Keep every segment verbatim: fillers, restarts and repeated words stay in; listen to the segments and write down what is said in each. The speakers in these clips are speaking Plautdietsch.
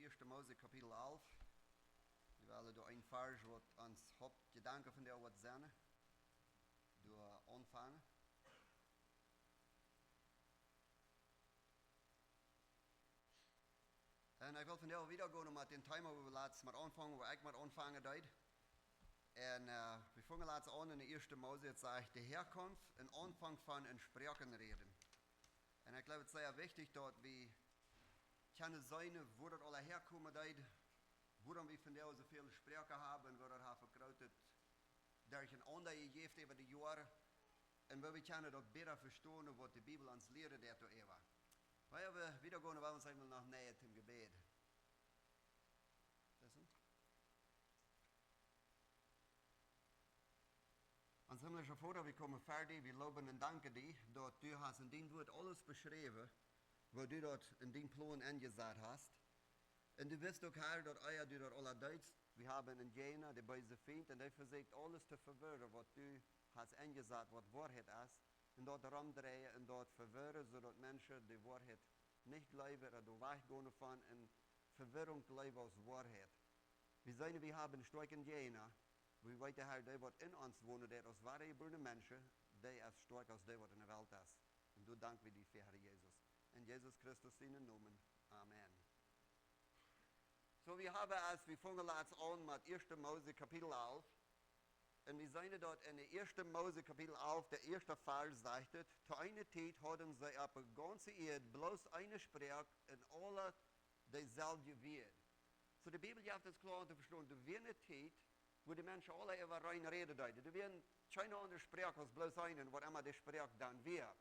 Ieeschte Mose Kapitel alf. Wie wellen doa een Varsch, waut ons Hauptjedanke von de Woat sennen, doa aunfangen. Un ekj well vondoag wieda gonen met daut Thema, wua wie latst met aunfungen, wua ekj met aunfangen deed. Un, äh, wie fungen latst aun en de Ieeschte Mose, et sajcht, de Häakunft un Aunfank von en Sproaken räden. Un ekj jleew, et es sea wichtich, daut wie kjennen seenen, wua daut aula häakomen deed, wuarom wie vondoag soo väl Sproaken haben un woo daut haft vegrootet derch een aundret jejäft äwa de Joaren. Un woo wie kjennen daut bäta vestonen, waut de Bibel ons lieren deit doaräwa. Ea wie wieda gonen, well wie ons eemol noch näajen tom Jebäd. Listen. Ons himmlischa Voda, wie komen ver die, wie lowen un danken die, daut du hast en dien Wort aules beschräwen, woo du daut en dien Plon enjesat hast. Un du weetst uk, Herr, daut ea du daut aula deetst, wie haben eenen Jäajna, de beese Fient, un dee vesieekjt aules to vewirren, waut du hast enjesat, waut Woarheit es, un daut romdreien un daut vewirren, soo daut Menschen de Woarheit nich jleewen ooda doa wajchgonen von un Vewirrunk jleewen aus Woarheit. Wie seenen, wie haben stoakje Jäajna, wie weeten, Herr, dee waut en ons wonen deit, aus woare jebuarne Menschen, dee es stoakja aus dee waut en de Welt es. Un doa dank wie die fa, Herr Jesus. En Jesus Christus sienen Nomen. Amen. Soo, wie haben, aus wie fungen latst aun met Ieeschte Mose Kapitel alf. Un wie seenen daut en de Ieeschte Mose Kapitel alf, de ieeschte Varsch sajcht et: "To eene Tiet hauden see opp de gaunze Ieed bloos eene Sproak un aula deeselwje Wieed." Soo, de Bibel jeft ons kloa to vestonen, doa wia eene Tiet, wua de Menschen aula äwareen räden deeden. Doa wia kjeene aundre Sproak aus bloos eene, waut emma de Sproak dan wia.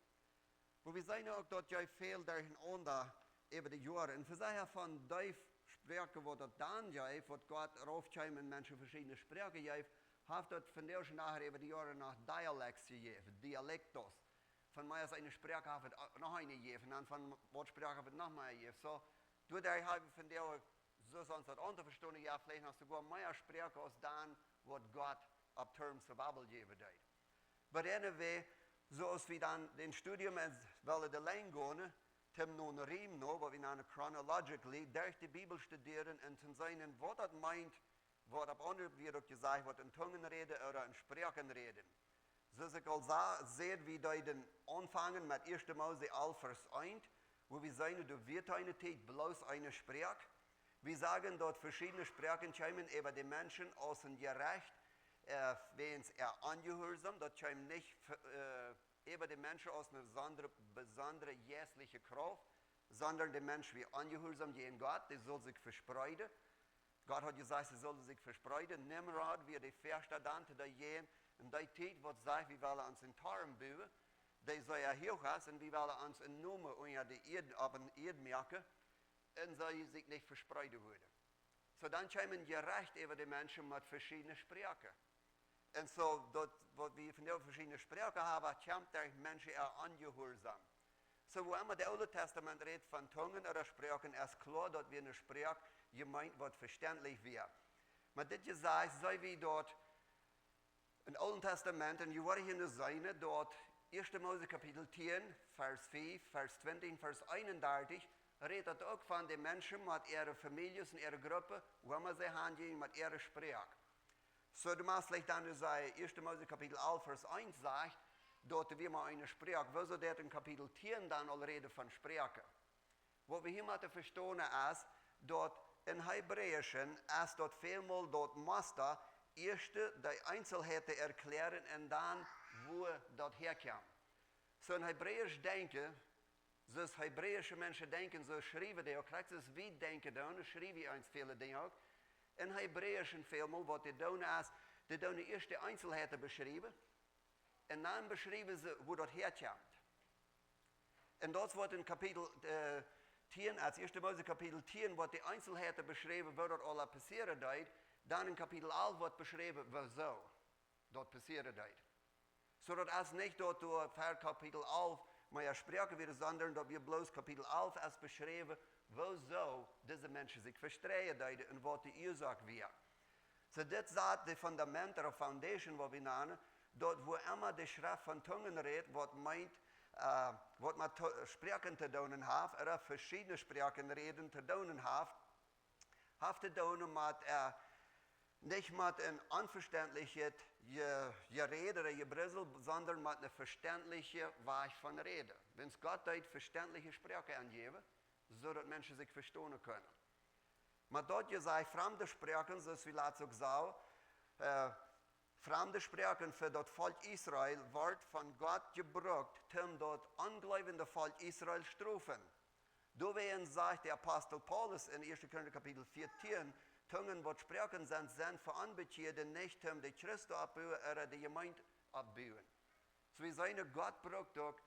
Oba wie seenen uk, daut jeef väl derchenaunda äwa de Joaren. Un veschiedne von dee Sproaken, waut daut dan jeef, waut Gott rauf kjeem un Menschen veschiedne Sproaken jeef, haft daut vondoag dän Dach äwa de Joaren noch dialects jejäft, dialectos. Von mea aus eene Sproak haft et noch eene jejäft, un dan von waut Sproak haft et noch mea jejäft. Soo, doaderch hab wie vondoag, soo aus ons daut aun to vestonen, jo, veleicht noch soogoa mea Sproaken aus dan, waut Gott opp Toom to babblen jäwen deed. But anyway, soo aus wie dan daut Studium es, wellen de Lien gonen, tom no een Rieem no, waut wie nanen chronologically, derch de Bibel studieren un to seenen, waut daut meent, waut opp aundre Wieed uk jesajcht woat, en Tungen räden ooda en Sproaken räden. Soo aus ekj aul sa-, säd, wie deeden aunfangen met Ieeschte Mose alf Varsch eent, wua wie seenen, doa wia to eene Tiet bloos eene Sproak. Wie sagen, daut veschiedne Sproaken kjeemen äwa de Menschen aus een Jerecht, äh, wäajens äa Onjehuarsaum, daut kjeem nich, äh, äwa de Menschen aus eene besondre, besondre jeistliche Krauft, sonda de Mensch wia onjehuarsaum jäajen Gott, dee sull sikj vespreeden. Gott haud jesajcht, see sullen sikj vespreeden. Nimrod wia de ieeschta dan to dee jäajen, en dee Tiet, waut säd, wie wellen ons een Toren buen, dee soo hooch es, un wie wellen ons een Nomen unja de Ieed, opp de Ieed moaken, un see sikj nich vespreeden wudden. Soo dan kjeem een Jerecht äwa de Menschen met veschiedne Sproaken. Un soo daut, waut wie vondoag veschiedne Sproaken haben, kjemt derch Menschen äa Onjehuarsaum. Soo, wua emma daut Oole Tastament rät von Tungen ooda Sproaken, es kloa, daut wia eene Sproak jemeent, waut vestendlich wia. Oba dit jesajcht, see wie daut em Oolen Tastament, un jie woaren hia nu seenen, daut Ieeschte Mose Kapitel tieen, Varsch fief, Varsch twintich un Varsch eenundartich, rät daut uk von de Menschen met äare Famieljes un äare Gruppen, wua emma see hanjinjen met äare Sproak. Soo, du motst veleicht dan nu sajen, Ieeschte Mose Kapitel alf Varsch eent sajcht, daut wia mau eene Sproak. Wuarom deit en Kapitel tieen dan aul räden von Sproaken? Waut wie hia motten vestonen es, daut em Hebräischen es daut välmol daut Muster, ieescht de Eenselheiten erklären un dan, wua daut häakjemt. Soo en Hebräisch denkjen, soo aus hebräische Menschen denkjen, soo schriewen dee uk, krakjt soo aus wie denkjen doonen, schriew wie ons väle Dinja uk. En Hebräischen välmol, waut dee doonen es, dee doonen ieescht de Eenselheiten beschriewen, un dan beschriewen see, wua daut häakjemt. Un daut woat en Kapitel, äh, tieen, aus Ieeschte Mose Kapitel tieen, woat de Eenselheiten beschräwen, woo daut aula passieren deed, dan en Kapitel alf woat beschräwen, wuarom daut passieren deed. Soo daut es nich daut doa ver Kapitel alf mea Sproaken wieren, sonda daut wia bloos Kapitel alf es beschräwen, wuarom dise Menschen sikj vestreien deeden un waut de Uasoak wia. Soo dit sat de Fundament, de foundation, waut wie nanen, daut wua emma de Schreft von Tungen rät, waut meent, äh, waut met To-, Sproaken to doonen haft, ooda veschiedne Sproaken räden to doonen haft, haft to doonen met, äh, nich met een onvestendlichet Je-, Jeräd ooda Jebrissel, sonda met een vestendlichen Wajch von räden. Wan Gott deed vestendliche Sproak aunjäwen, soo daut Menschen sikj vestonen kjennen. Oba daut jesajcht, framde Sproaken, soo aus wie latst uk sagen, äh, framde Sproaken fa daut Volkj Israel, wort von Gott jebrukt, om daut onjleewende Volkj Israel strofen. Doawäajen sajcht de Apostel Paulus en Ieeschte Korinta Kapitel vieetieen: Tungen, waut Sproaken sent, sent fa Onbekjeade, nich om de Christen oppbuen ooda de Jemeent oppbuen. Soo wie seenen, Gott brukt uk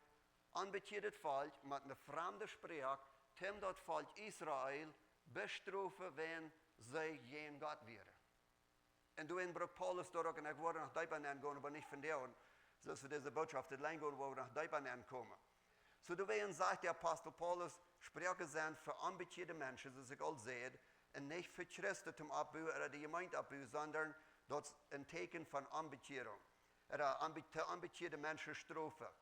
onbekjeadet Volkj met eene framde Sproak, om daut Volkj Israel bestrofen, wan see jäajen Gott wieren. Un doa en brukt Paulus doa uk, un ekj woa noch deepa nengonen, oba nich vondoag. Soo aus wie dise Botschaft daut lenjd gonen, woa wie noch deepa nenkomen. Soo doawäajen sajcht de Apostel Paulus, Sproaken sent fa onbekjeade Menschen, soo aus ekj aul säd, un nich fa Christen om oppbuen ooda de Jemeent oppbuen, sonda daut es een Tieekjen von Onbekjearunk. Ooda onbe-, de onbekjeade Menschen strofen.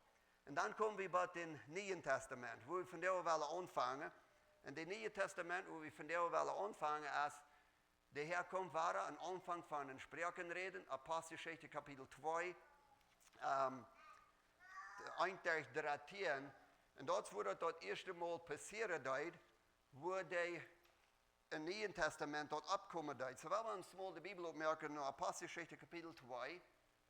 Un dan komen wie bie daut Niee Tastament, wua wie vondoag wellen aunfangen. Un daut Niee Tastament, wua wie vondoag wellen aunfangen, es, de Herr kjemt wada aum Aunfank von een Sproakenräden, Aposteljeschicht Kapitel twee, ähm, eent derch dartieen. Un daut es wua daut, daut ieeschte Mol passieren deed, wua dee em Nieen Tastament daut oppkomen deed. Soo, wan wie ons mol de Bibel opmoaken, no Aposteljeschicht Kapitel twee,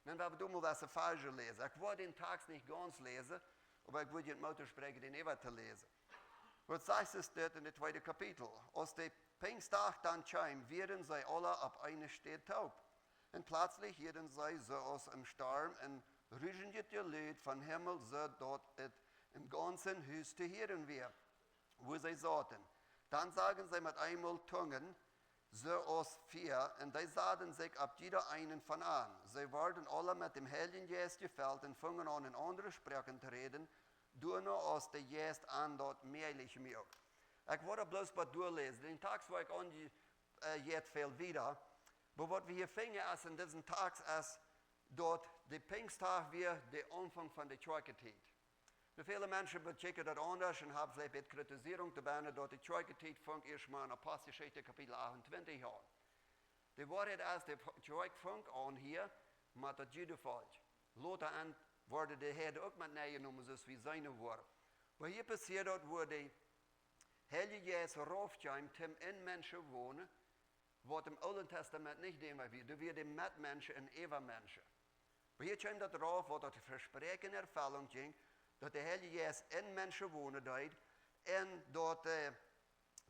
dan woa wie doa mol dise Varsch läsen. Ekj woa dän Tekst nich gaunz läsen, oba ekj woa junt Moot toospräakjen, dän äwa to läsen. Waut sajcht et doa en daut tweede Kapitel? Aus de Pinjstdach dan kjeem, wieren see aule opp eene Städ toop. Un pletslich hieeden see, soo aus een Storm, een ruschenjet Jelud vom Himmel, soo daut et em gaunzen Hus to hieren wia, wua see sauten. Dan sagen see met eemol Tungen, soo aus Fia, un dee saden sikj opp jieda eenen von an. See worden aule met däm Heiljen Jeist jefelt un fungen aun, en aundre Sproaken to räden, doano aus de Jeist an daut mäajlich muak. Ekj woa bloos waut doaläsen. Dän Tekst woa ekj aun, äh, jeit väl wieda. Oba waut wie hia finjen es en disen Tekst es, daut de Pinjstdach wia de Aunfank von de Kjoakjentiet. Nu, väle Menschen bekjikjen daut aundasch un haben veleicht waut Kritisierunk doabennen, daut de Kjoakjentiet funk ieescht mol en Aposteljeschicht Kapitel achtuntwintich aun. De Woarheit es, de Kjoakj funk aun hia met daut Judenvolkj. Lota aun worden de Heiden uk met nenjenomen, soo aus wie seenen woaren. Oba hia passieed daut, wua de Heilje Jeist rauf kjeem, om en Menschen wonen, waut em Oolen Tastament nich dän Wajch wia. Doa wia de Metmenschen un Äwamenschen. Oba hia kjeem daut rauf, waut daut Vespräakjen en Erfellunk jinkj, daut de Heilje Jeist en Menschen wonen deed, un daut, äh,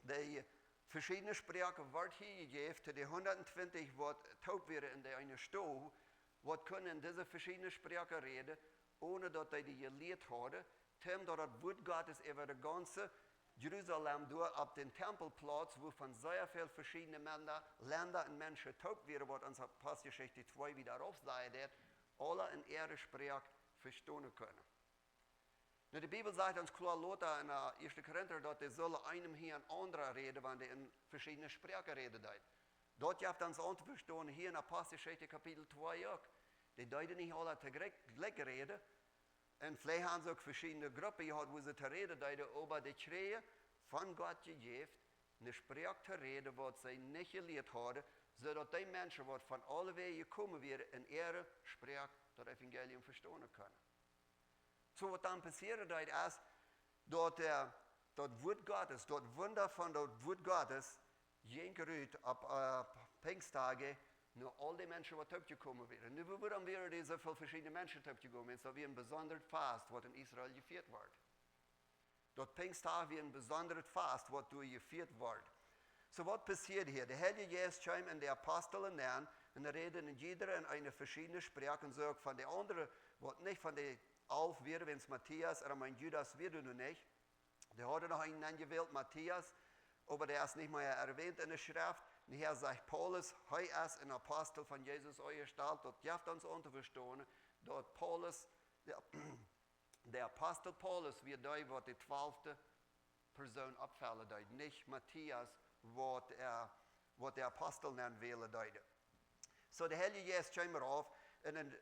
de veschiedne Sproaken worden hia jejäft, to de hundatentwintich, waut toop wieren en de eene Stow, waut kunnen dise veschiedne Sproaken räden, onen daut dee dee jelieet hauden, om daut daut Wuat Gottes äwa de gaunze Jerusalem doa opp dän Tempelplauz, wua von sea väl veschiedne Menda-, Lenda un Menschen toop wieren, waut ons Aposteljeschicht twee wieda rauf sajen deed, aule en äare Sproak vestonen kunnen. Nu, de Bibel sajcht ons kloa lota en, äh, ieeschte Korinta, daut dee sullen eenem hia un aundra räden, wan dee en veschiedne Sproaken räden deeden. Daut jeft ons aun to vestonen hia en Aposteljeschicht Kapitel twee uk. Dee deeden nich aule toojlikj räden. Un veleicht haben see uk veschiedne Gruppen jehaut, wua see to räden deeden, oba dee kjrieejen von Gott jejäft, eene Sproak to räden, waut see nich jelieet hauden, soo daut dee Menschen, waut von aule Wäaj jekomen wieren, en äare Sproak daut Evangelium vestonen kunnen. Soo, waut dan passieed, daut es, daut, äh, daut Wuat Gottes, daut Wunda von daut Wuat Gottes, jinkj rut opp, äh, Pinjstdach no aul dee Menschen, waut toopjekomen wieren. Nu, wuarom wieren doa soo väl veschiedne Menschen toopjekomen? Daut wia een besondret Fast, waut en Israel jefieet wort. Daut Pinjstdach wia een besondret Fast, waut doa jefieet wort. Soo, waut passieed hia? De Heilje Jeist kjeem en de Apostel nenn un räden en jieda en eene veschiedne Sproak, un soo uk von de aundre, waut nich von de alf wieren, wiels Matthias, ooda meen Judas wia doa noch nich. Dee hauden noch eenen aunjewält, Matthias, oba dee es nich mea erwähnt en de Schreft. Un hia sajcht Paulus, hee es een Apostel von Jesus aunjestalt. Daut jeft ons aun to vestonen, daut Paulus, jo, de Apostel Paulus wia dee, waut de twalfte Persoon oppfellen deed, nich Matthias, waut, äh, waut de Apostel nenn wälen deed. Soo, de Heilje Jeist kjeem rauf un, un,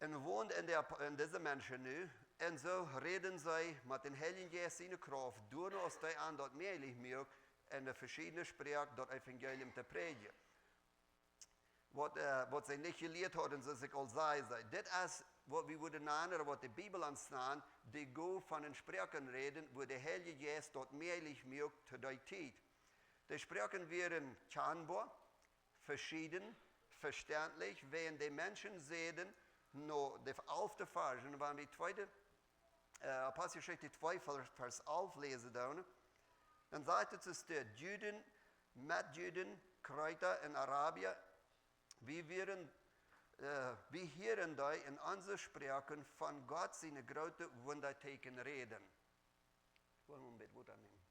un wond en de Ap-, en dise Menschen nu. Un soo räden see met dän Heiljen Jeist siene Krauft, doano aus dee an daut mäajlich muak, en de veschiedne Sproak daut Evangelium to prädjen. Waut, äh, waut see nich jelieet hauden, soo aus ekj aul säd, säd. Dit es waut wie wudden nanen, ooda waut de Bibel ons nant, de Gow von en Sproaken räden, wua de Heilje Jeist daut mäajlich muak to dee Tiet. De Sproaken wieren kjanboa, veschieden, vestentlich, wäajen de Menschen säden, no de alfte Varsch, un wan wie tweede, äh, Aposteljeschicht twee, Varsch, Varsch alf läsen doonen, dan sajcht et soo, de Juden, met Juden, Kräuta un Arabia, wie wieren, äh, wie hieren dee en onse Sproaken von Gott siene groote Wundatieekjen räden. Ekj well mau een bät Wota nämen.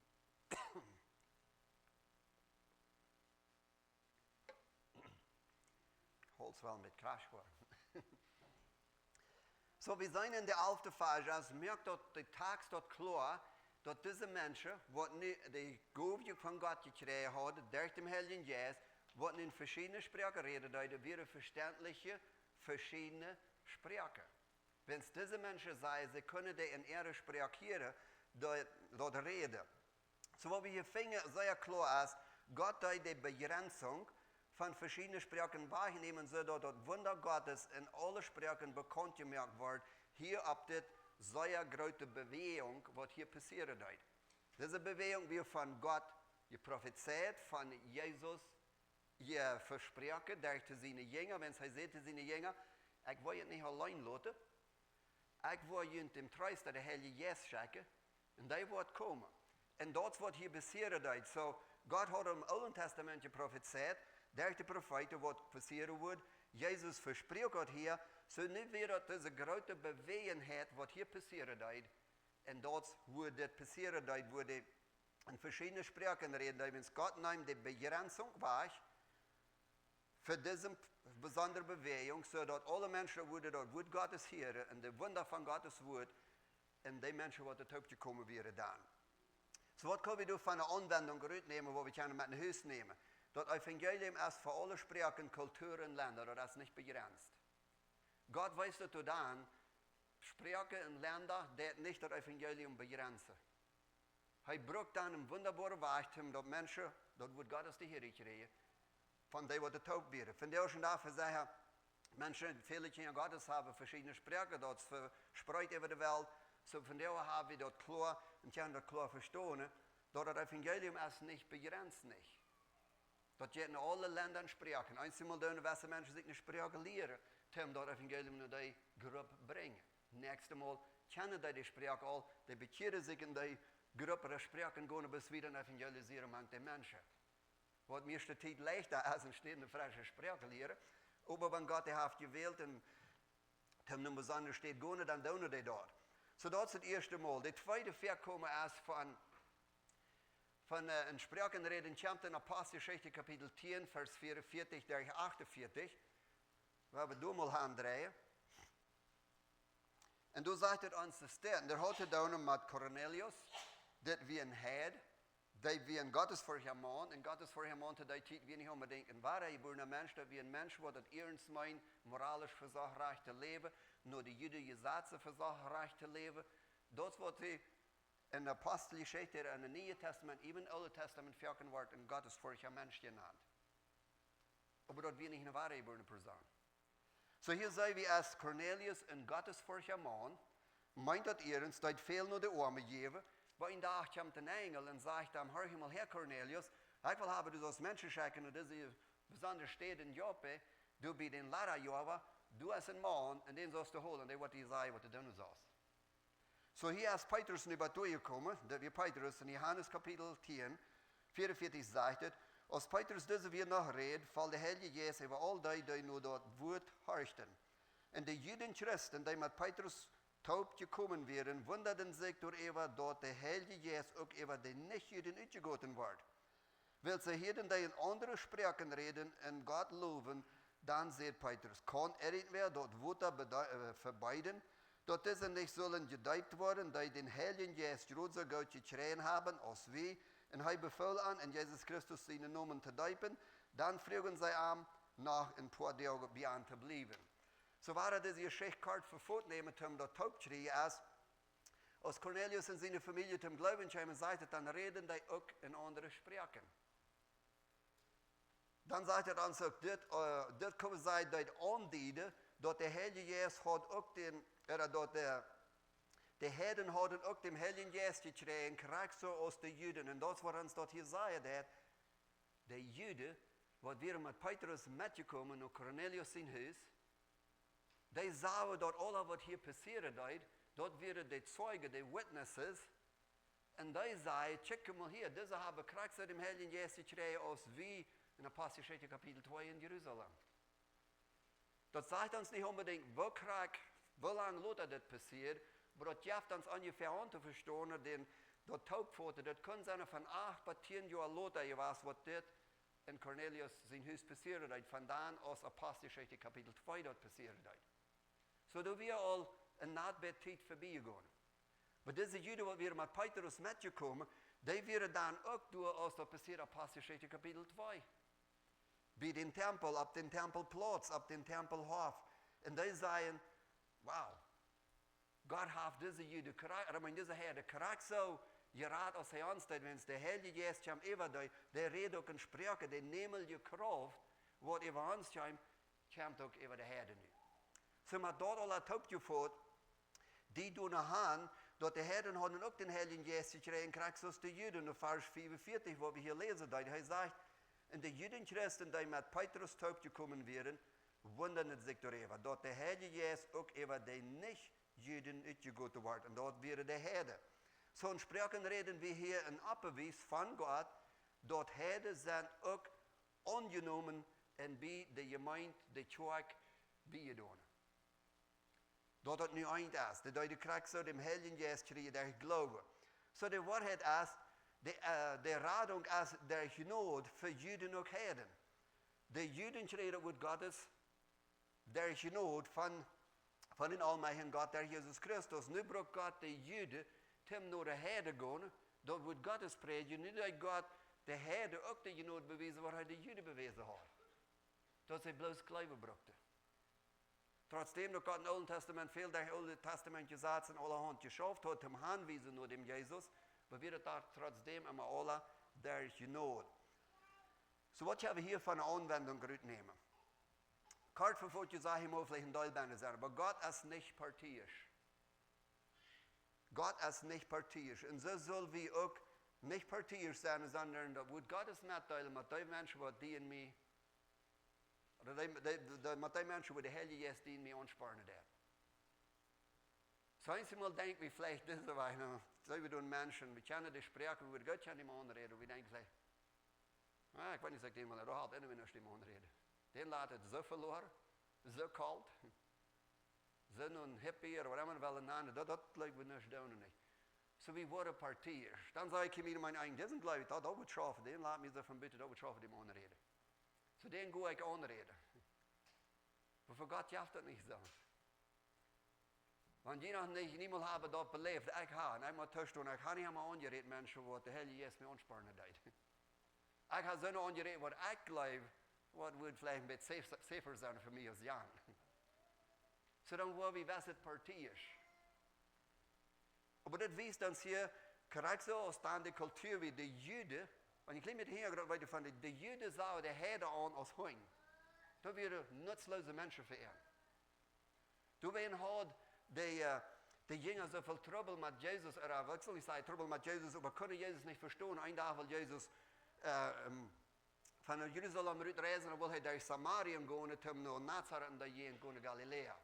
Holst wel met Krasch worden. Soo, wie seenen en de alfte Varsch, aus moakt daut de Tekst daut kloa, daut dise Menschen, waut nu de Gow von Gott jekjräajen hauden, derch dän Heiljen Jeist, waut nu en veschiedne Sproaken räden deeden, wieren vestentliche, veschiedne Sproaken. Wan dise Menschen säden, see kunnen dee en äare Sproak hieren, daut, daut räden. Soo waut wie hia finjen, sea kloa es, Gott deed de Bejrenzunk von veschiedne Sproaken wajchnämen, soo daut daut Wunda Gottes en aule Sproaken bekaunt jemoakt wort, hia opp dit sea groote Bewäajunk, waut hia passieren deed. Dise Bewäajunk wia von Gott jeprofezeit, von Jesus je vesproaken, derch to siene Jinja, wan hee säd to siene Jinja: "Ekj woa junt nich auleen loten, ekj woa junt dän Treesta, de Heilje Jeist, schekjen, un dee woat komen." Un daut es waut hia passieren deed. Soo, Gott haud em Oolen Testament jeprofezeit, derch de Profeeten, waut passieren wudd. Jesus vesprakjt daut hia. Soo, nu wia daut dise groote Bewäajenheit, waut hia passieren deed. Un daut, wua dit passieren deed, wua dee en veschiedne Sproaken räden deeden, wan Gott neem de Bejrenzunk wajch fa dise besondre Bewäajunk, soo daut aule Menschen wudden daut Wuat Gottes hieren un de Wunda von Gottes Wuat en de Menschen, waut doatoo jekomen wieren dan. Soo, waut kjenn wie doa fa eene Aunwendunk rutnämen, waut wie kjennen met no Hus nämen? Daut Evangelium es fa aule Sproaken, Kulturen, Lenda, daut es nich bejrenzt. Gott wees daut doaderch, Sproaken un Lenda, daut nich daut Evangelium bejrenzen. Hee brukt dan een wundaboaren Wajch, om daut Menschen daut Wuat Gottes to hieren kjrieen, von dee waut doatoo wieren. Vondoag dän Dach, wie sajen, Menschen, väle Kjinja Gottes haben veschiedne Sproaken, daut vespreet äwa de Welt. Soo, vondoag haben wie daut kloa un kjennen daut kloa vestonen, daut daut Evangelium es nich bejrenzt, nich. Daut jeit en aule Lenda un Sproaken. Eenjemol doonen jewesse Menschen sikj eene Sproak lieren, om daut Evangelium no dee Grupp brinjen. Näakjstemol kjennen dee de Sproak aul, dee bekjieren sikj en dee Grupp, de Sproak, un gonen bat wieda evangelisieren mank de Menschen. Waut mieeschte Tiet leichta es, aus eene fresche Sproak lieren. Oba wan Gott dee haft jewält un dee nu besonda steit, gonen, dan doonen dee daut. Soo, daut es daut ieeschte Mol. De tweede Väakomen es von, von, äh, en Sproaken räden, kjemt en Aposteljeschicht Kapitel tieen, Varsch veeaunvieetich derch achtunvieetich. Wie haben doa mol aundreien. Un doa sajcht et ons de Städ. Un daut haud to doonen met Kornelius, daut wia een Heid, dee wia een gottesferchtja Maun, un gottesferchtja Maun to dee Tiet wia nich onbedinjt een wadajebuarna Mensch, daut wia een Mensch, waut daut iernst meent, moralisch vesocht rajcht to läwen, no de Juden Jesazen vesocht rajcht to läwen. Daut es waut hee en de Aposteljeschicht, en daut Niee Tastament, äwen Oole Tastament, foaken woat een gottesferchtja Mensch jenant. Oba daut wia nich eene wadajebuarne Persoon. Soo hia seenen wie, aus Kornelius, een gottesferchtja Maun, meent daut iernst, deed väl no de Oame jäwen, oba een Dach kjemt een Enjel un sajcht am: "Horch mol häa, Kornelius, ekj well haben, du saust Menschen schekjen no dise besondre Städ en Joppe, doa bie dän Laddajoawa, doa es een Maun, un dän saust du holen, dee woat die sajen, waut du doonen saust." Soo, hia es Petrus nu bat doa jekomen, daut wia Petrus en Johanes Kapitel tieen, veeaunvieetich sajcht et: "Aus Petrus dise Wieed noch räd, foll de Heilje Jeist äwa aul dee, dee no daut Wuat horchten. Un de Juden Christen, dee met Petrus toop jekomen wieren, wundaden sikj doaräwa, daut de Heilje Jeist uk äwa de Nichjuden utjegoten wort. Wiels see hieeden dee en aundre Sproaken räden un Gott lowen, dan säd Petrus: Kaun irjentwäa daut Wota bede-, äh, vebeeden, daut dise nich sullen jedeept woaren, dee dän Heiljen Jeist jrod soo goot jekjräajen haben aus wie?" Un hee befool an, en Jesus Christus sienen Nomen to deepen. Dan fruagen see am, noch een poa Doag bie an to bliewen. Soo, wua wie dise Jeschicht kort fa Foot nämen, om daut toop to kjrieen, es, Aus Kornelius un siene Famielje toom Gloowen kjeemen, sajcht et, dan räden dee uk en aundre Sproaken. Dan sajcht et ons uk, dit, äh, dit kjeemen see, dee aundieden, daut de Heilje Jeist haud uk dän, ooda daut de, de Heiden hauden uk dän Heiljen Jeist jekjräajen, krakjt soo aus de Juden. Un daut es waut ons daut hia sajcht, daut de Juden, waut wieren met Petrus metjekomen no Kornelius sien Hus, dee sagen daut aules waut hia passieren deed, daut wieren de Zeijen, de witnesses. Un dee säden: "Kjikj mol hia, dise haben krakjt soo dän Heiljen Jeist jekjräajen aus wie en Aposteljeschicht Kapitel twee en Jerusalem." Daut sajcht ons nich onbedinjt, woo krakjt, woo lang lota dit passieed, oba daut jeft ons onjefäa aun to vestonen, daut daut Doopfoten, daut kunn sennen von acht bat tieen Joa lota jewast, waut dit en Kornelius sien Hus passieren deed, von dan aus Aposteljeschicht Kapitel twee daut passieren deed. Soo, doa wia aul een nat bät Tiet verbie jegonen. Oba dise Juden, waut wieren met Petrus metjekomen, dee wieren dan uk doa, aus daut passieed, Aposteljeschicht Kapitel twee. Bie dän Tempel, opp dän Tempelplauz, opp dän Tempelhoff. Un dee säden: "Wow, Gott haft dise Juden kra-, I mean, dise Heiden krakjt soo jerat aus hee ons deed, wiels de Heilje Jeist kjeem äwa dee, dee räden uk en Sproaken, de nämelje Krauft, waut äwa ons kjeem, kjemt uk äwa de Heiden nu." Soo, met daut aula toopjefot, dee doonen han, daut de Heiden hauden uk dän Heiljen Jeist jekjräajen, krakjt soo aus de Juden, en Varsch fiefunvieetich, waut wie hia läsen, daut hee sajcht: "Un de Juden Christen, dee met Petrus toopjekomen wieren, wundaden sikj doaräwa, daut de Heilje Jeist uk äwa de nich Juden utjegoten wort." Un daut wieren de Heiden. Soo, en Sproaken räden wie hia en Bewies von Gott, daut Heiden sent uk aunjenomen un bie de Jemeent, de Kjoakj, biejedonen. Daut daut nu eent es, daut dee krakjt soo dän Heiljen Jeist kjrieen derch Gloowen. Soo, de Woarheit es, de, äh, de Radunk es derch Jnod fa Juden uk Heiden. De Juden kjrieen daut Wuat Gottes derch Jnod von, von dän aulmajchtjen Gott, derch Jesus Christus. Nu brukt Gott de Juden, toom no de Heiden gonen, daut Wuat Gottes prädjen. Nu deed Gott de Heiden uk de Jnod bewiesen, waut hee de Juden bewäsen haud. Daut see bloos Gloowen brukten. Trotzdäm daut Gott em Oolen Tastament väl derch Oole Tastament Jesazen aulahaunt jeschauft haud, toom hanwiesen no däm Jesus, oba wia daut trotzdäm emma aula derch Jnod. Soo, waut kjenn wie hia von eene Aunwendunk rutnämen? Kort vefot, jie sajen, hia mott veleicht een Deel benne sennen, oba Gott es nich parteiisch. Gott es nich parteiisch. Un soo sell wie uk nich parteiisch sennen, sonda daut Wuat Gottes metdeelen met dee Menschen, waut die un mie, ooda dee, dee, dee, met dee Menschen, wua de Heilje Jeist die un mie aunspornen deit. Soo, eenjemol denkj wie veleicht dise Wäaj, nu, soo wie doonen Menschen, wie kjennen de Sproak, wie goot kjennen dee aunräden, wie denkjen veleicht: "Ah, ekj weet nich, aus ekj dän mol, doa haft eena nuscht dän aunräden. Dän lat et soo veloaren, soo kolt, soo een Hippie ooda waut emma wie wellen nanen, daut, daut jleew wie nich doonen, nich." Soo, wie woaren parteiisch. Dan saj ekj mie en mien eejnet Weeten, jleew ekj, daut, daut woat schaufen, dän lat mie soo von buten, daut woat schaufen, dän aunräden. Soo, dän go ekj aunräden. Oba fa Gott jeft daut nich soo. Wan jie noch nich, niemols haben daut beläft, ekj ha, un ekj mott toostonen, ekj ha nich emol aunjerät Menschen, waut de Heilje Jeist mie aunspornen deed. Ekj ha soone aunjerät, waut ekj jleew, waut wudd veleicht een bät safe-, safer sennen fa mie aus Jan. Soo, dan woa wie best parteiisch. Oba daut wiest ons hia, krakjt soo aus dan de Kultua, wia de Juden, wan jie kjlien bät Hinjagrunt weeten von de, de Juden sagen de Heiden aun aus Hunj. Daut wieren nutzlose Menschen fa an. Doawäajen haud de, äh, de Jinja soo väl Trubbel met Jesus, ooda ekj well nich sajen Trubbel met Jesus, oba kunnen Jesus nich vestonen. Een Dach wull Jesus, äh, ähm, von Jerusalem rutreisen, dan wull hee derch Samarien gonen, toom no Nazaret un doa jäajen gonen, Galiläa.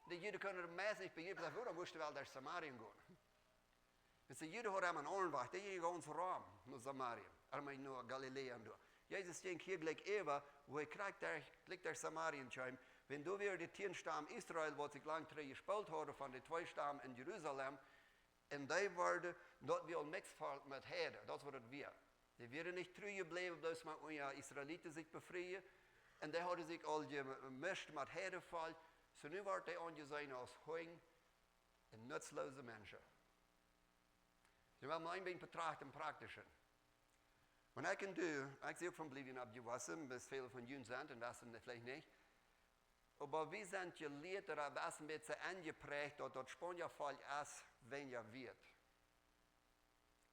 De Juden kunnen daut meist nich bejriepen, wuarom must hee well derch Samarien gonen? Wiels de Juden hauden am eenen aundren Wajch, dee jinjen gaunz rom no Samarien, I mean, no Galiläa un doa. Jesus jinkj hia jlikj äwa, wua hee krakjt derch, jlikj derch Samarien kjeem. Wan doa wia de tieen Stam Israel, waut sikj lang trigj jespoolt hauden von de twee Stam en Jerusalem, un dee worden, daut wia aul mixed Volkj met Heiden, daut es waut daut wia. Dee wieren nich tru jebläwen, bloos mau unja Israeliten sikj befrieen. Un dee hauden sikj aul jemischt met Heidenvolkj. Soo nu worden dee aunjeseenen aus Hunj un nutzlose Menschen. Soo, wie wellen mol een bät betrachten, praktisch. Wan ekj un du, ekj sie uk von Bolivien aufjewossen, best väl von junt sent un weeten daut veleicht nich. Oba wie sent jelieet, ooda wie sent een bät enjepräacht, daut daut Spaniavolkj es weinja wieet.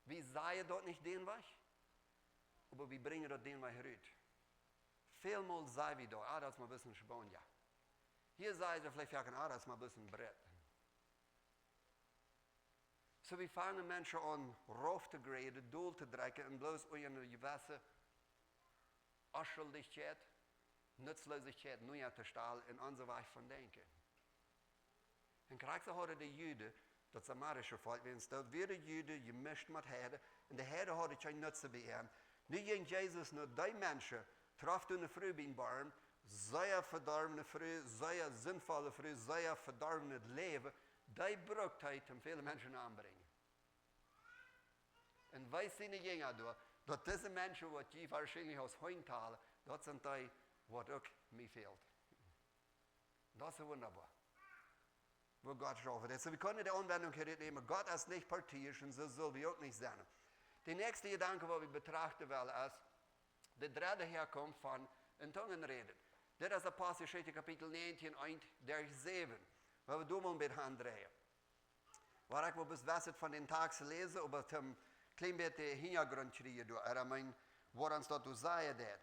Wie sajen daut nich dän Wajch, oba wie brinjen daut dän Wajch rut. Välmol saj wie daut, ah, daut es mau bloos een Schwoon, jo. Hia saj wie veleicht foaken, ah, daut es mau bloos een Brett. Soo, wie fangen Menschen aun, rauf to graden, dol to drekjen un bloos unja eene jewesse Onschuldichkjeit, Nutzlosigkeit, nu jo to stalen un onse Wajch von denkjen. Un krakjt soo hauden de Juden, daut samarische Volkj, wiels daut wieren Juden jemischt met Heiden, un de Heiden hauden kjeen Nutzen bie an. Nu jinkj Jesus no dee Menschen, trof doa eene Fru bie een Borm, sea vedorwne Fru, sea sindvolle Fru, sea vedorwnet Läwen, dee brukt hee, om väle Menschen omtobrinjen. Un wees siene Jinja doa, daut dise Menschen, waut jie woarschienlich aus Hunj talen, daut sent dee, waut uk mie fält. Daut es wundaboa, woo Gott schauft. Soo, wie kjennen de Aunwendunk hia nämen. Gott es nich parteiisch un soo sell wie uk nich sennen. De näakjste Jedanke, waut wie betrachten wellen, es de dredde Häakunft von en Tungen räden. Dit es Aposteljeschicht Kapitel näajentieen, eent derch säwen. Wua wie doa mol een bät aundreien. Wua ekj woa bloos waut von dän Tekst läsen, oba een kjlien bät Hinjagrunt kjrieen doa, ea mien, wua ons daut doa sajen deit.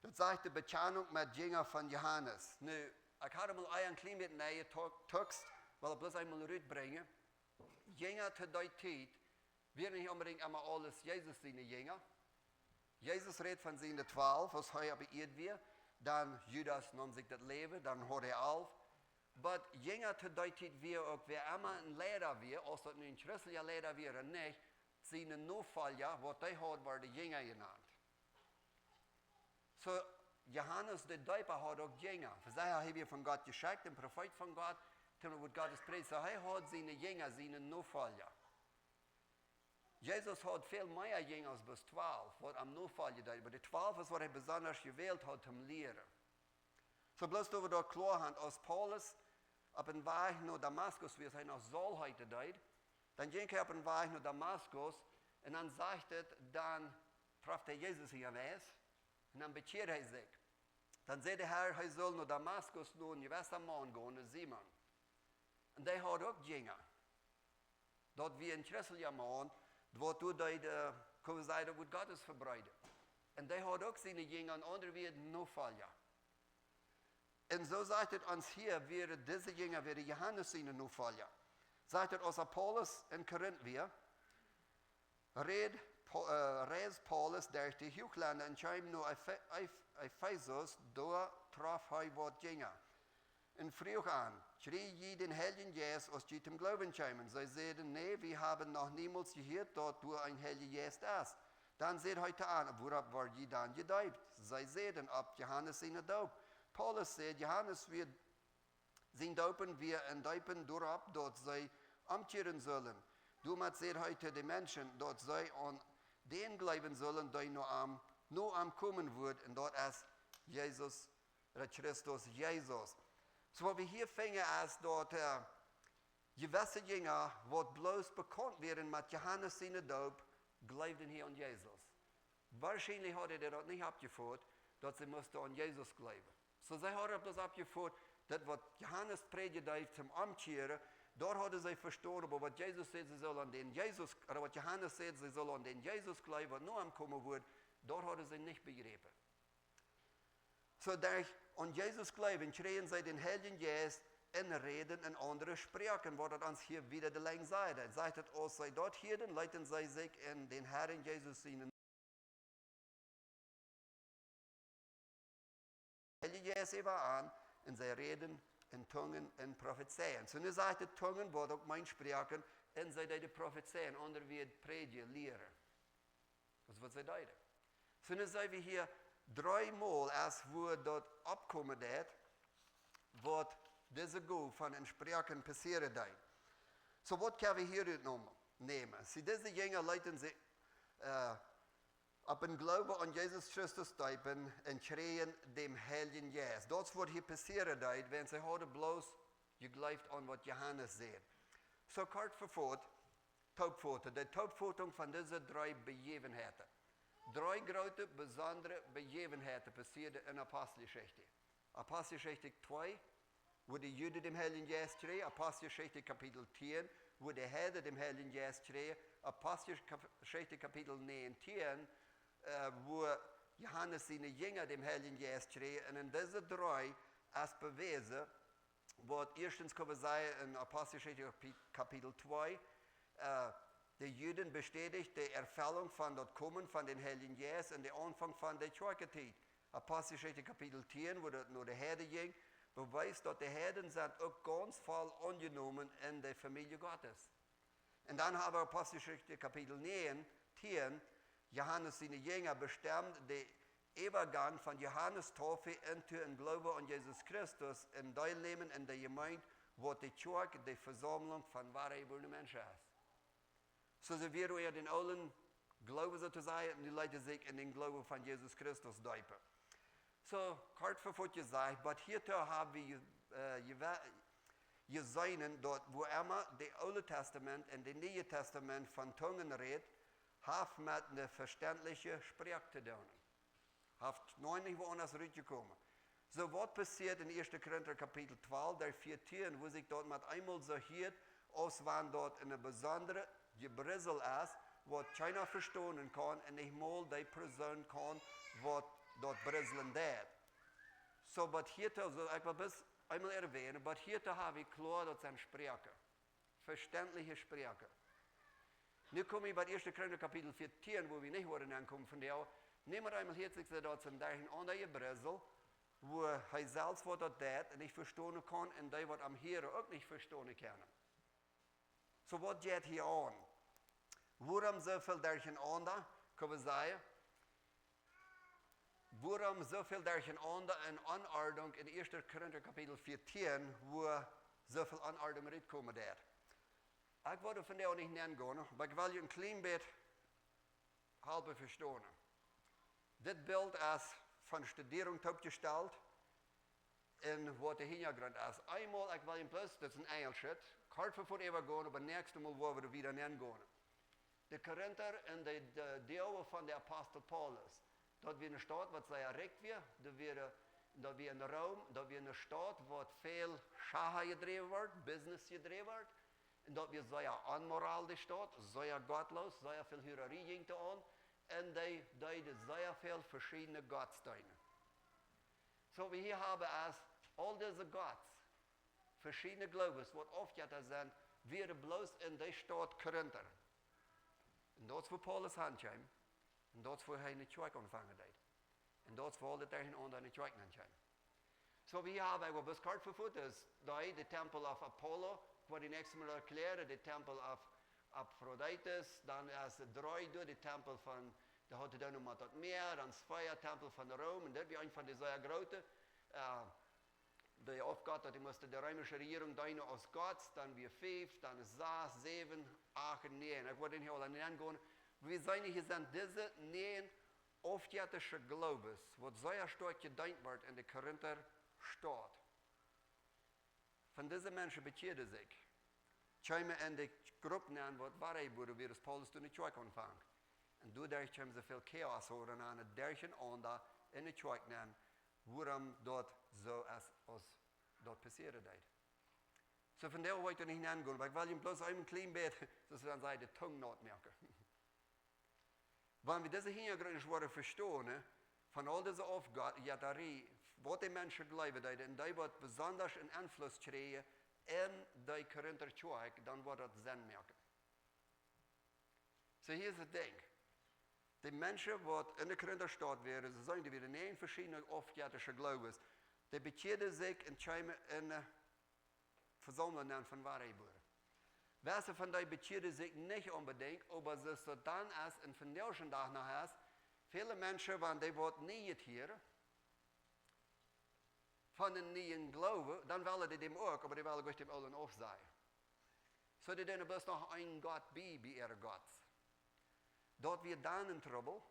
Daut sajcht de Bekjanunk met Jinja von Johanes. Nu, ekj haud mol een kjlien bät neie Tok-, Tekst, well bloos eemol rutbrinjen. Jinja to dee Tiet, wieren nich onbedinjt emma aules Jesus siene Jinja. Jesus rät von siene twalf, aus hee opp de Ieed wia. Dan Judas neem sikj daut Läwen, dan haud hee alf. Oba Jinja to dee Tiet wia uk, wäa emma een Leida wia, aus daut nu een christelja Leida wia ooda nich, siene Nofolja, waut hee haud, worden Jinja jenant. Soo, Johanes de Deepa haud uk Jinja. Fa see, hee wia von Gott jeschekjt, een Profeet von Gott, dee wudd Gott es Priesta. Hee haud siene Jinja, siene Nofolja. Jesus haud väl mea Jinja aus bloos twalf, waut am nofoljen deeden. Oba de twalf es, waut hee besonda jewält haud, om to lieren. Soo bloos daut wie daut kloa haben, aus Paulus opp een Wajch no Damaskus wia, aus hee noch Saul heeten deed, dan jinkj hee opp een Wajch no Damaskus un dan sajcht et, dan trof hee Jesus ea wes un dan bekjieed hee sikj. Dan säd de Herr, hee sull no Damaskus no een jewessa Maun gonen, no Simon. Un dee haud uk Jinja. Daut wia een christelja Maun, waut doa deed, äh, kjenn wie sajen, daut Wuat Gottes vebreeden. Un dee haud uk siene Jinja, een aundra wia een Nofolja. Un soo sajcht et ons hia, wieren dise Jinja, wieren Johanes siene Nofolja. Sajcht et, aus Paulus en Korinth wia, reed Pa-, äh, reisd Paulus derch de Huachlenda un kjeem no Efe-, Ef-, Efesus, doa trof hee waut Jinja un fruach an: "Kjrieejd jie dän Heiljen Jeist, aus jie toom Gloowen kjeemen?" See säden: "Nä, wie haben noch niemols jehieet, daut doa een Heilja Jeist es." Dan säd hee to an: "Wuaropp wort jie dan jedeept?" See säden: "Opp Johanes siene Doop." Paulus säd: "Johanes wia, sien Deepen wia een Deepen doaropp, daut see omkjieren sullen." Doamet säd hee to de Menschen, daut see aun dän jleewen sullen, dee no am, no am komen wudd, un daut es Jesus, de Christus Jesus. Soo, waut wie hia finjen es daut, äh, jewesse Jinja, waut bloos bekaunt wieren met Johanes siene Doop, jleewden hia aun Jesus. Woarschienlich hauden dee daut nich oppjefoat, daut see musten aun Jesus jleewen. Soo, see hauden bloos oppjefoat, daut waut Johanes prädjen deed toom omkjieren, daut hauden see vestonen, oba waut Jesus säd, see sullen aun dän Jesus, ooda waut Johanes säd, see sullen aun dän Jesus jleewen, waut no am komen wudd, daut hauden see nich bejräpen. Soo, derch aun Jesus jleewen, kjrieejen see dän Heiljen Jeist un räden en aundre Sproaken, waut et ons hia wieda de Lenj sajcht. Dan sajcht et, aus see daut hieeden, leeten see sikj en dän Herrn Jesus sienen Heiljen Jeist äwa an, un see räden en Tungen un profezeien. Soo, nu sajcht et, Tungen woat uk meent Sproaken, un see deeden profezeien, aundre wia prädjen, lieren. Daut es waut see deeden. Soo, nu seenen wie hia dreemol, aus wua daut oppkomen deed, waut dise Gow von en Sproaken passieren deed. Soo, waut kjenn wie hia rut nämen? See, dise Jinja leeten sikj, äh, opp een Gloowen aun Jesus Christus deepen un kjrieejen dän Heiljen Jeist. Daut es waut hia passieren deed, wiels see hauden bloos jejleeft aun waut Johanes säd. Soo kort vefot, Doopfot, de Doopfotunk von dise dree Bejäwenheiten. Dree groote, besondre Bejäwenheiten passieeden en Aposteljeschicht. Aposteljeschicht twee, wua de Juden dän Heiljen Jeist kjrieejen, Aposteljeschicht Kapitel tieen, woo de Heiden dän Heiljen Jeist kjrieejen, Aposteljeschicht Kapitel näajentieen, äh, woo Johanes siene Jinja dän Heiljen Jeist kjrieejen. Un en dise dree es bewäsen, waut ieeschtens kjenn wie sajen en Aposteljeschicht Kapi-, Kapitel twee, äh, de Juden bestätijen de Erfellunk von daut Komen von dän Heiljen Jeist un de Aunfank von de Kjoakjetiet. Aposteljeschicht Kapitel tieen, woo daut no de Heiden jinkj, bewiest daut de Heiden sent uk gaunz voll aunjenomen en de Famielje Gottes. Un dan hab wie Aposteljeschicht Kapitel näajentieen, Johanes siene Jinja bestemmen de Äwagank von Johanes Taufe en to en Gloowen aun Jesus Christus un deelnämen en de Jemeent, waut de Kjoakj, de Vesaumlunk von woare jebuarne Menschen es. Soo see wieren äwa dän oolen Gloowen, soo to sajen, un dee leeten sikj en dän Gloowen von Jesus Christus deepen. Soo, kort fa fuaz jesajcht, waut hia to haben wie, äh, jewe-, jeseenen, daut woo emma daut Oole Tastament un daut Niee Tastament von Tungen rät, haft met eene vestentliche Sproak to doonen. Haft noch nich woanders rutjekomen. Soo waut passieet en ieeschte Korinta Kapitel twalf, Varsch vieetieen, woo sikj daut met eemol soo hieet, aus wan daut een besondret Jebrissel es, waut kjeena vestonen kaun un nich mol dee Persoon kaun, waut daut brislen deit. Soo, waut hia to, soo, ekj well bloos eemol erwähnen, waut hia to haben wie kloa, daut sent Sproaken. Vestentliche Sproaken. Nu kom wie bie ieeschte Korinta Kapitel vieetieen, woo wie nich woaren aunkomen vondoag. Nämt eemol hia sikj daut soo een derchenaunda Jebrissel, woo hee selfst waut daut deit un nich vestonen kaun un dee waut am hieren uk nich vestonen kjennen. Soo, waut jeit hia aun? Wuarom soo väl derchenaunda, kjenn wie sajen? Wuarom soo väl derchenaunda un Onordnunk en ieeschte Korinta Kapitel vieetieen, woo soo väl Onordnunk rutkomen deit? Ekj well vondoag nich nengonen, oba ekj well junt een kjlien bät halpen vestonen. Dit Bilt es von Studierunk toopjestalt un waut de Hinjagrunt es. Eemol, ekj well junt bloos, daut es een Enjlischet, kort fa fuaz äwagonen, oba näakjstet Mol woa wie wieda nengonen. De Korinta un de, de Deel von de Apostel Paulus. Daut wia eene Staut, waut sea rikj wia. Daut wia, daut wia en Rom, daut wia eene Staut, waut väl Schaha jedräwen wort, Business jedräwen wort. Un daut wia sea onmoralisch doa, sea gottloos, sea väl Hurarie jinkj doa aun. Un dee deeden sea väl veschiedne Gottesdeensten. Soo, waut wie hia haben es, aul dise Gottes, veschiedne Gloowes, waut Aufjetta sent, wieren bloos en dee Staut Korinta. Un daut es wua Paulus han kjeem, un daut es wua hee eene Kjoakj aunfangen deed. Un daut es wua aul daut derchenaunda en de Kjoakj nenn kjeem. Soo, waut wie hia haben, ekj well bloos kort fa fuaz, es dee, de Tempel of Apollo, ekj woa dee näakjste Mol erkjläaren, de Tempel of Aphrodite, dan es dree doa, de Tempel von, dee haud to doonen met daut Mäa, dan es vea, Tempel von Rom, un daut wia eent von dee sea groote, äh, de Aufgott, daut dee musten de römische Rejierunk deenen aus Gott, dan wia fiew, dan es sas, säwen, acht un näajen. Ekj woa doa nich aula nengonen. Wie seenen hia sent dise näajen aufjettische Gloowes, waut sea stoakj jedeent wort en de Korinta Staut. Von dise Menschen bekjieeden sikj, kjeemen en de Grupp nenn, waut woare jebuaren wieren, aus Paulus doa en de Kjoakj aunfunk. Un doaderch kjeemen see väl Chaos ooda en de derchenaunda en de Kjoakj nenn, wuarom daut soo es, aus daut passieren deed. Soo, vondoag well ekj doa nich nengonen, oba ekj well junt bloos een kjlien bät, soo aus wie dan sajen, de Tung naut moaken. Wan wie dise Hinjagrunt woaren vestonen, von aul dise Aufjettarie, waut de Menschen jleewen deeden, un dee waut besonda een Enfluss kjrieejen en de Korinta Kjoakj, dan woat daut Senn moaken. Soo, hia es daut Dinkj. De Menschen, waut en de Korinta Staut wieren, see seenen, dee wieren näajen veschiedne aufjettische Gloowes. Dee bekjieeden sikj un kjeemen en, äh, Vesaumlunk nenn von woare jebuaren. Wese von dee bekjieeden sikj nich onbedinjt, oba soo aus daut dan es un vondoag dän Dach noch es, väle Menschen, wan dee waut Nieet hieren, von eenen nieen Gloowen, dan wellen dee dän uk, oba dee wellen jlikj dän oolen aufsajen. Soo, dee doonen bloos noch eenen Gott bie, bie äare Gottes. Daut wia dan een Trubbel.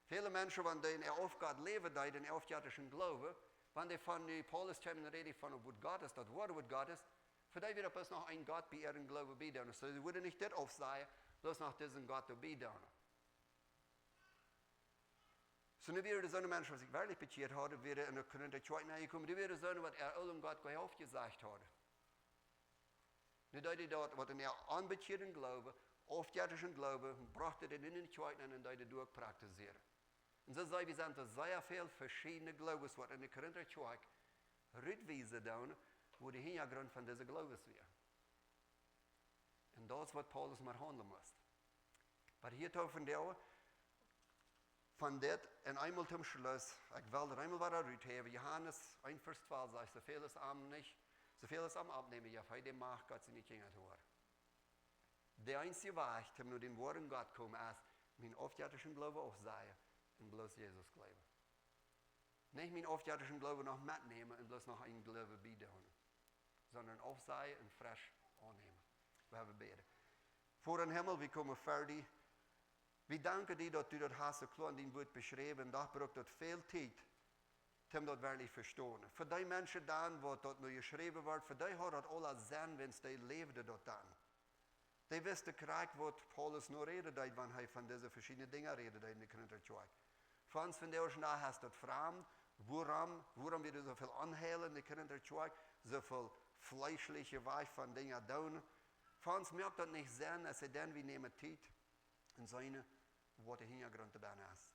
Väle Menschen, wan dee en äa Aufjettarie läwen deeden, en äa aufjettischen Gloowen, wan dee von nu Paulus kjeemen un räden von daut Wuat Gottes, daut woare Wuat Gottes, fa dee wia bloos noch een Gott bie äaren Gloowen bie doonen. Soo, see wudden nich dit aufsajen, bloos noch disen Gott doabie doonen. Soo, nu wieren doa soone Menschen, waut sikj werkjlich bekjieet hauden, wieren en de Korinta Kjoakj nenjekomen, dee wieren soone, waut äaren oolen Gott goa aufjesajcht hauden. Nu deed hee daut, waut en äa onbekjeaden Gloowen, aufjettischen Gloowen, un brocht dän en de Kjoakj nenn un deed daut uk praktizieren. Un soo sent wie, sent doa sea väl veschiedne Gloowes, waut en de Korinta Kjoakj rutwiesen doonen, woo de Hinjagrunt von dise Gloowes wia. Un daut es, waut Paulus mau haundlen must. Oba hia too vondoag, von dit, un eemol toom Schluss, ekj well daut eemol wada ruthäwen, Johanes eent Varsch twalf sajcht: "Soo väl aus am nich, soo väl aus am aunnämen, jeef hee de Macht, Gott siene Kjinja to woaren." De eensje Wajch, om no dän woaren Gott komen, es mienen aufjettischen Gloowen aufsajen un bloos Jesus gloowen. Nich mienen aufjettischen Gloowen noch metnämen un bloos noch een Gloowen biedoonen, sonda aufsajen un fresch aunnämen. Wie haben bäden. Voda em Himmel, wie komen ver die. Wie danken die, daut du daut hast soo kloa en dien Wort beschräwen, un doch brukt daut väl Tiet, om daut werkjlich vestonen. Fa dee Menschen dan, waut daut nu jeschräwen wort, fa dee haud daut aula Senn, wiels dee läwden daut dan. Dee wisten krakjt, waut Paulus nu räden deed, wan hee von dise veschiedne Dinja räden deed en de Korinta Kjoakj. Fa ons vondoag es daut framd, wuarom, wuarom wie soo väl aunhoolen en de Korinta Kjoakj, soo väl fleeschliche Wajch von Dinja doonen. Fa ons moakt daut nich Senn, es et dan, wie nämen Tiet un seenen, waut de Hinjagrunt doabie es.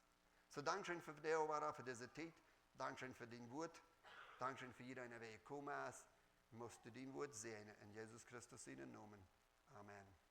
Soo, dankscheen fa de Oara, fa dise Tiet. Dankscheen fa dien Wort. Dankscheen fa jieda eena, dee jekomen es. Must du dien Wort säajnen en Jesus Christus sienen Nomen. Amen.